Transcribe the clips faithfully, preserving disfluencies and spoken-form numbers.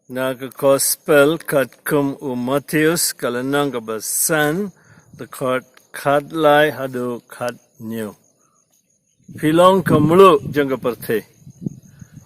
Na ka Gospel katkum u Mathaios, ka lynnong kaba san, dkhot khatlai haduh khathynñiew. Phi long ka mluh jong ka pyrthei.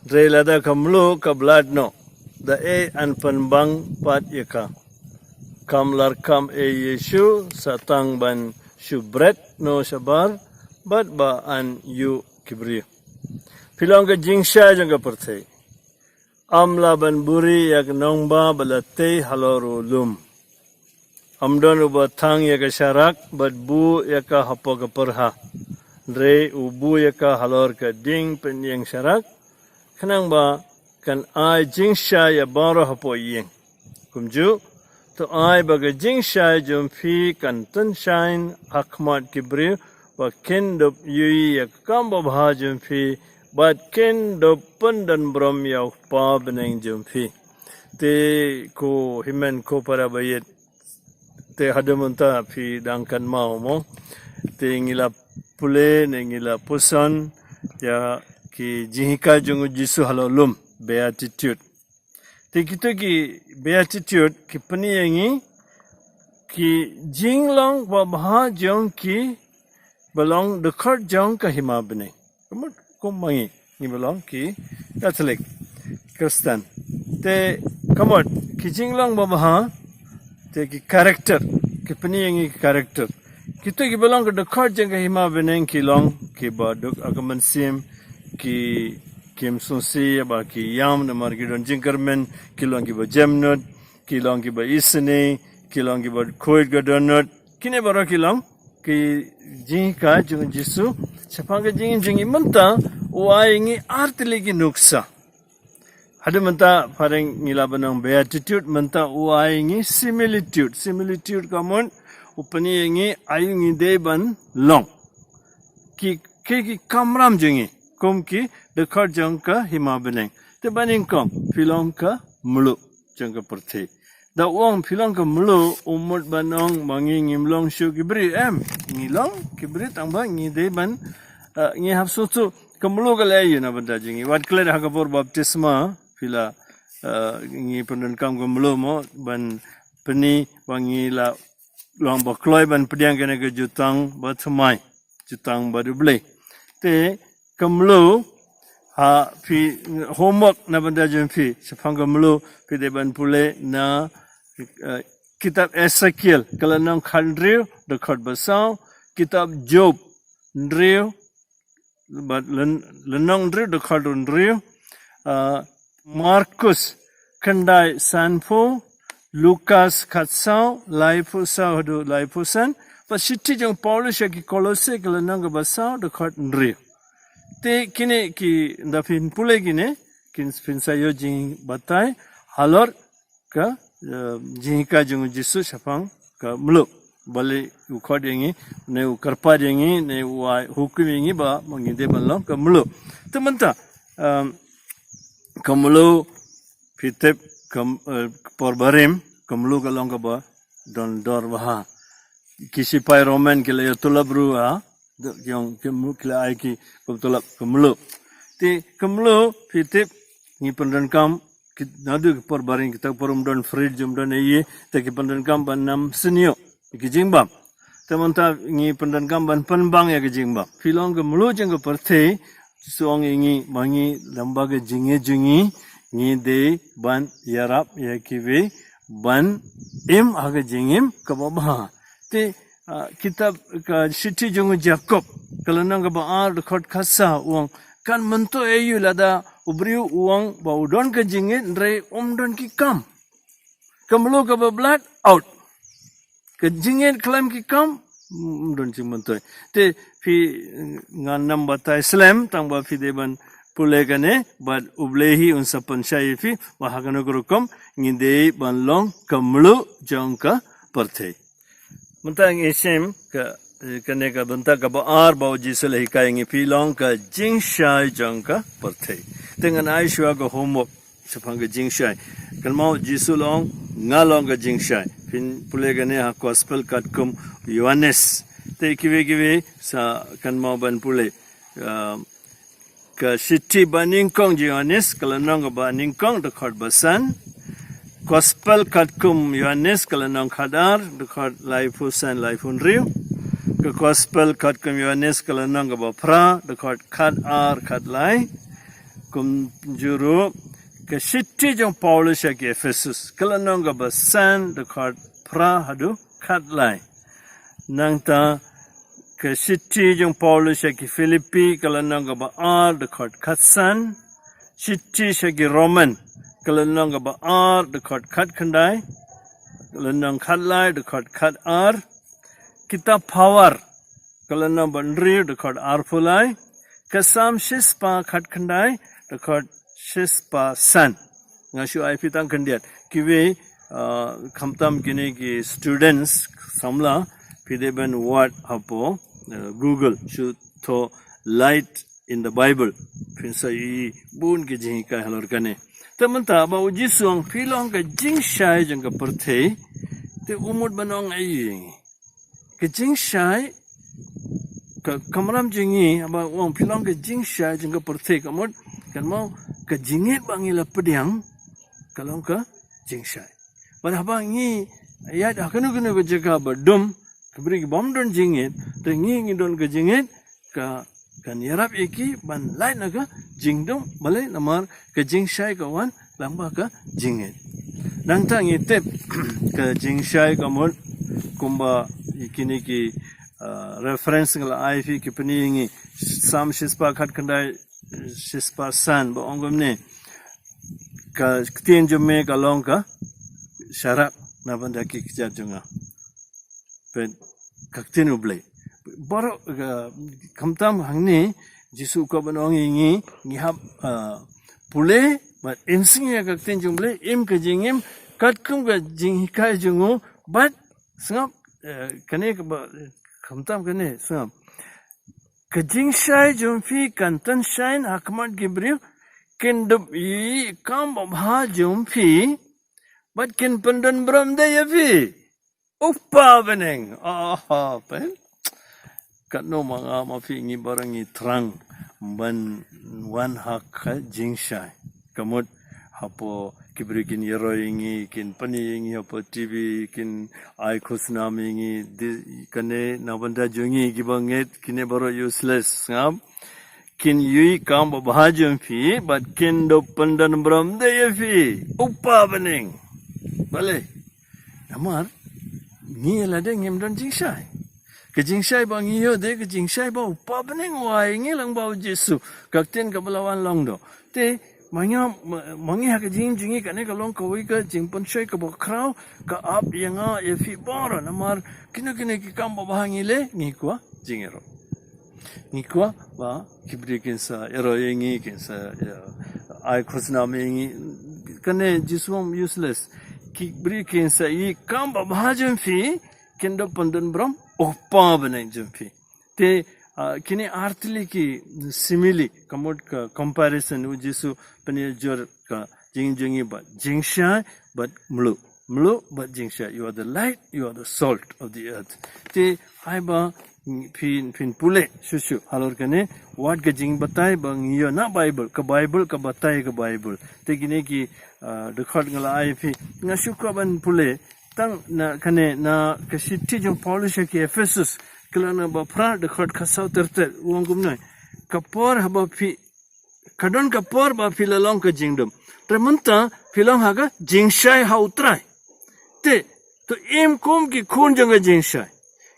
Hynrei lada ka mluh ka blad noh, da ei yn pynbang pat ïa ka? Kam larkham ei Jisu, sa tang ban shu bret noh shabar, bad ba yn ïuh ki briew. Phi long ka jingshai jong ka pyrthei. Ym lah ban buhrieh ïa ka nongbah ba la tei halor u lum. Ym don uba thang ïa ka sharak bad buh ïa ka hapoh ka pyrha. Hynrei u buh ïa ka halor ka dieng pynïeng sharak, khnang ba kan ai jingshai ïa baroh hapoh ïing. Kumjuh, to ai ba ka jingshai jong phi kan tyngshaiñ ha khmat ki briew, ba kin dup ïohi ïa ka kam babha jong phi, bad kin dup pyndonburom ïa u Kpa bneng jong phi. Te ko hynmen ko para baieit, te haduh mynta phi dang kynmaw mo, te ngi la pule ne ngi la puson ïa ki jinghikai jong u Jisu halor lum, Beatitude. Te kito ki Beatitude ki pyni ïa ngi ki jinglong babha jong kiba long dkhot jong ka hima bneng. Ka mut kum ma ngi, ngi ba long ki Katholik, Khristan. Te ka mut ki jinglong babha, te ki character, ki pyni ïa ngi ki character. Kito kiba long ka dkhot jong ka hima bneng ki long kiba duk ha ka mynsiem, ki, kim sngewsih ba ki ïam namar ki don jingkyrmen, ki long kiba jemnud, ki long kiba isynei, ki long kiba khuid ka dohnud. Kine baroh ki long ki jinghikai jong u Jisu shaphang ka jingim jong ngi. Mynta u ai ngi ar tylli ki nuksa. Haduh mynta phareng ngi la ban ong Beatitude, mynta u ai ngi similitude. Similitude ka mut u pyni ïa ngi aïu ngi dei ban long. Ki, ki, ki kamram jong ngi kum ki dkhot jong ka hima bneng. Te ba nyngkong, phi long ka mluh jong ka pyrthei. Da u ong phi long ka mluh, u mut ban ong ba ngi ngim long shuh ki briew, em. Ngi long ki briew tang ba ngi dei ban, eh, ngi hap sngewthuh ka mluh ka leh aïu na bynta jong ngi. Wat klet ha ka por baptisma, phi la, eh, ngi pyndonkam ka mluh mo, ban pyni ba ngi la long ba kloi ban pdiang kane ka jutang bathymmai, jutang bad U Blei. Te ka mluh, ha phi, homework na bynta jong phi shaphang ka mluh, phi dei ban pule na, eh, kitab Esekiel, ka lynnong khathynriew, dkhot ba saw, kitab Job hynriew, bad lyn-, lynnong hynriew, dkhot hynriew, ah, Markus khyndai sanphew, Lukas khatsaw, laiphew saw haduh laiphew san, bad shithi jong u Paulus sha ki Kolose, ka lynnong kaba saw, dkhot hynriew. Te kine ki, ynda phin pule kine, kin, phin sa ïoh jingbatai halor ka, eh, jinghikai jong u Jisu shaphang ka mluh. Balei u khot ïa ngi, ne u kyrpad ïa ngi, ne u ai hukum ïa ngi ba, ba ngi dei ban long ka mluh. Te mynta, em, ka mluh, phi tip ka, eh, por barim, ka mluh ka long kaba don dor bha. Ki sipai Roman ki la ïatulop ruh ha, ki ong, ki mluh ki la ai ki kum tulop ka mluh. Te ka mluh, phi tip, ngi pyndonkam, ki, naduh ki por barim, kita por ym don fridge, ym don ei ei, te ki pyndonkam ban ym sniew ïa ki jingbam. Te mynta ngi pyndonkam ban pynbang ïa ki jingbam. Phi long ka mluh jong ka pyrthei, Jisu ong ïa ngi, ma ngi, lem bad ka jingngeit jong ngi, ngi dei ban ïarap ïa kiwei, ban im ha ka jingim kaba bha. Te, ah, kitab ka shithi jong u Jakob, ka lynnong kaba ar, dkhot khatsaw, u ong, kan myntoi aïu lada u briew u ong ba u don ka jingngeit hynrei um don ki kam. Ka mluh kaba blad, out. Ka jingngeit khlem ki kam, um don jingmyntoi. Te phi, ngan ym batai slem, tang ba phi dei ban pule kane, bad U Blei hi un sa pynshai ïa phi, ba ha kano ka rukom ngi dei ban long ka mluh jong ka pyrthei. Mynta ngi shim ka, eh, kane ka bynta kaba ar ba u Jisu u la hikai ïa ngi, phi long ka jingshai jong ka pyrthei. Te ngan ai shuwa ka homework shaphang ka jingshai. Kynmaw u Jisu u ong, nga long ka jingshai. Phin pule kane ha Gospel katkum u Ïoannis. Te kiwei kiwei sa kynmaw ban pule. Ah, ka shithi banyngkong jong u Ïoannis, ka lynnong kaba nyngkong, dkhot ba san, Gospel katkum Ïoannis ka lynnong khatar, dkhot laiphew san laiphew hynriew. Ka Gospel katkum Ïoannis ka lynnong kaba phra, dkhot khatar khatlai. Kumjuh ruh ka shithi jong Paulus sha ki Ephesus ka lynnong kaba san, dkhot phra haduh khatlai. Nangta ka shithi jong Paulus sha ki Philippi ka lynnong kaba ar, dkhot khatsan. Shithi sha ki Roman ka lynnong kaba ar, dkhot khatkhyndai, lynnong khatlai, dkhot khatar. Kitab Pawar ka lynnong ba hynriew, dkhot arphew lai. Ka Salm shispah khatkhyndai, dkhot shispah san. Nga shu ai phi tang khyndiat. Kiwei, ah, khamtam kine ki students samla, phi dei ban wad hapoh, eh, Google, shu thoh Light in the Bible. Phin sa ïohi bun ki jinghikai halor kane. Te mynta ba u Jisu u ong phi long ka jingshai jong ka pyrthei. Te u mut ban ong ei? Ka jingshai, ka kamram jong ngi, ba u ong phi long ka jingshai jong ka pyrthei, ka mut, kan mut ka jingngeit ba ngi la pdiang ka long ka jingshai. Bad haba ngi ïaid ha kano kano ka jaka ba dum, ka bri ki bym don jingngeit, te ngi ngi don ka jingngeit, ka, kan ïarap ïa ki ban lait na ka jingdum, balei? Namar ka jingshai ka wan lyngba ka jingngeit. Nangta ngi tip ka jingshai ka mut kumba kine ki, ah, reference nga la ai phi, ki pyni ïa ngi Salm shispah khatkhyndai, shispah san ba ong kumne: Ka ktien jong me ka long ka sharak na bynta ki kjat jong nga. Peit, ka ktien U Blei. Baroh, ah, khamtam hangne Jisu u kwah ban ong ïa ngi, ngi hap, ah, pule bad im sngi ïa ka ktien jong U Blei, im ka jingim katkum ka jinghikai jong u. Bad sngap, eh, kane kaba, khamtam kane, sngap: Ka jingshai jong phi kan tyngshaiñ ha khmat ki briew, kin dup ïohi kam babha jong phi bad kin pyndon burom de ïa phi. U Kpa bneng. Ah, peit. Katno ma nga ma phi, ngi baroh ngi thrang ban wan ha ka jingshai. Ka mut hapoh ki briew kin ïaroh ïa ngi, kin pyni ïa ngi hapoh T V, kin ai khusnam ïa ngi. Di, kane na bynta jong ngi kiba ngeit, kine baroh useless, sngap. Kin ïohi kam babha jong phi bad kin dup pyndon burom de ïa phi. U Kpa bneng. Balei? Namar ngi lade ngim don jingshai. Ka jingshai ba ngi ïoh de ka jingshai ba U Kpa bneng u ai ïa ngi lyngba U Jisu. Ka ktien kaba la wan long doh. Te ma ngi, ma, ma ngi ha ka jingim jong ngi, kane ka long kawei ka jingpynshoi kaba khraw, ka ap ïa nga ïa phi baroh. Namar kino kino ki kam babha ngi leh, ngi kwah jingïaroh. Ngi kwah ba ki briew kin sa ïaroh ïa ngi, kin sa, ïa, ai khusnam ïa ngi. Kane Jisu u ong useless. Ki briew kin sa ïohi kam babha jong phi, kin dup pyndon burom U Kpa bneng jong phi. Te, ah, kine ar tylli ki simile, ka mut ka comparison, U Jisu u pynïajor ka jingim jong ngi bad jingshai bad mluh. Mluh bad jingshai. You are the light, you are the salt of the earth. Te ai ba phin, phin pule shuh shuh halor kane, wat ka jingbatai ba ngi ïoh na Bible, ka Bible ka batai ka Bible. Te kine ki, ah, dkhot nga la ai phi, nga shu kwah ban pule tang na kane, na ka shithi jong Paulus sha ki Ephesus, ka lynnong ba phra, dkhot khatsaw ter ter, u ong kumne: Ka por haba phi, ka don ka por ba phi la long ka jingdum. Te mynta phi long ha ka jingshai ha U Trai. Te, to im kum ki khun jong ka jingshai.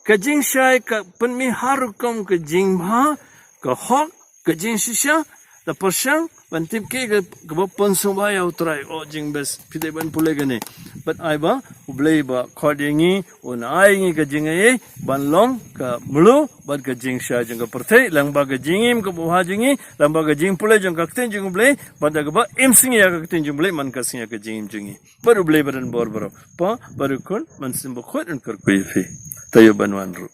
Ka jingshai ka pynmih har rukom ka jingbha, ka hok, ka jingshisha, da pyrshang ban tip kiei ka, kaba pynsngewbha ïa U Trai. O jingbes, phi dei ban pule kane. Bad ai ba U Blei ba khot ïa ngi, un ai ngi ka jingaiei ban long ka mluh bad ka jingshai jong ka pyrthei, lyngba ka jingim kaba bha jong ngi, lyngba ka jingpule jong ka ktien jong U Blei, bad da kaba im sngi ïa ka ktien jong U Blei man ka sngi ïa ka jingim jong ngi. Bad U Blei ba don bor baroh, Kpa bad U Khun, Mynsiem Bakhuid un kyrkhu ïa phi. To ïa ban wan ruh.